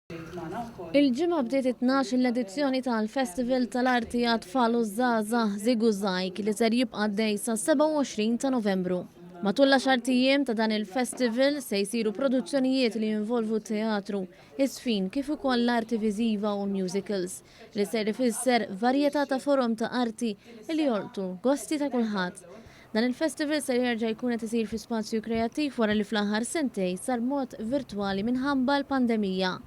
Il-Ġimgħa bdiet it-tnax-il edizzjoni tal-Festival tal-Arti għat-Tfal u ż-Żgħażagħ Żigużajg li ser jibqa' għaddej sas-27 ta' Novembru. Matul l-għaxart ijiem ta' dan il-festival se jsiru produzzjonijiet li jinvolvu t-teatru, iż-żfin kif ukoll l-arti viżiva u l-musicals, li ser ifisser varjetà ta' forom ta' arti li jolqtu l-gosti ta' kulħadd. Dan il-festival ser jerġa' jkun qed isir fi spazju kreattiv wara li fl-aħħar sentej sar b'mod virtwali minħabba l-pandemija.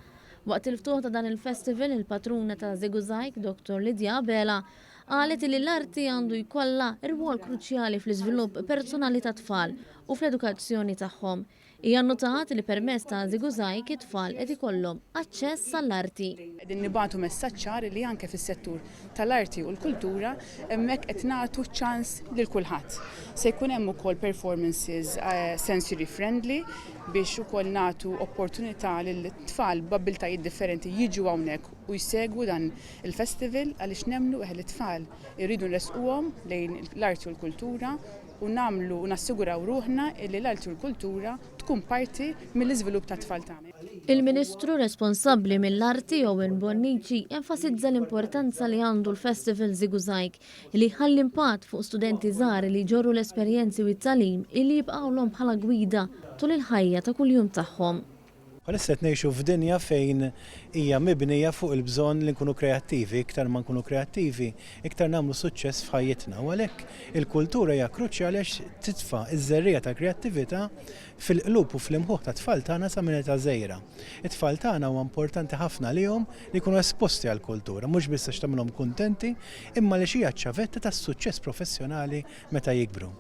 Waqt il-ftuħ ta' dan il-festival, il-patruna ta' Żigużajg, Dottor Lydia Abela, qalet li l-arti għandu jkollha rwol kruċjali fl-iżvilupp personali tat-tfal u fl-edukazzjoni tagħhom. Hija nnotat li permezz ta' Żigużajg it-tfal qed ikollhom aċċess għall-arti. Qegħdin nibagħtu messaġġ ċar li anke fis-settur tal-arti u l-kultura hemmhekk qed nagħtu ċans lil kulħadd. Se jkun hemm ukoll performances sensory friendly biex ukoll nagħtu opportunità lil tfal b'abbiltajiet differenti jiġu hawnhekk u jsegwu dan il-festival għaliex nemmnu li t-tfal irridu nressquhom lejn l-arti u l-kultura u nagħmlu u nassiguraw ruħna illi l-arti u l-kultura tkun parti mill-iżvilupp tat-tfal tagħna. Il-Ministru responsabbli mill-Arti Owen Bonnici enfasizza l-importanza li għandu l-Festival Żigużajg li jħalli impatt fuq studenti żgħar li jġorru l-esperjenzi u t-tagħlim illi jibqgħulhom bħala gwida tul il-ħajja ta' kuljum tagħhom. Bħalissa qed ngħixu f'dinja fejn hija mibnija fuq il-bżonn li nkunu kreattivi, iktar ma nkunu kreattivi, iktar nagħmlu suċċess f'ħajjitna u għalhekk il-kultura hija kruċjali għax titfa' ż-żerriegħa tal-kreattività fil-qlub u fl-imħuħ tat-tfal tagħna sa minn età żgħira. It-tfal tagħna huwa importanti ħafna għalihom li jkunu esposti għall-kultura, mhux biss għax tagħmilhom kuntenti, imma għaliex hija ċ-ċavetta tas-suċċess professjonali meta jikbru.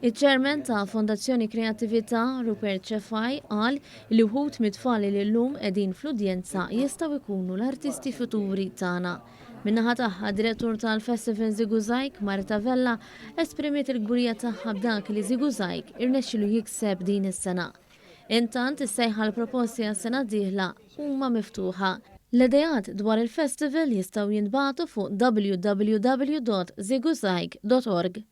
Iċ-Chairman ta' Fondazzjoni Kreattività, Rupert Cefai, qal li wħud mit-tfal li llum qegħdin fl-udjenza jistgħu jkunu l-artisti futuri tagħna. Min-naħa tagħha, d-Direttur tal-Festival Żigużajg, Marta Vella, esprimiet il-kburija tagħha b'dak li Żigużajg irnexxielu jikseb din is-sena. Intant, is-sejħa għall-proposti għas-sena d-dieħla huma miftuħa. L-ideat dwar il-festival jistgħu jintbagħtu fuq www.ziguzaig.org.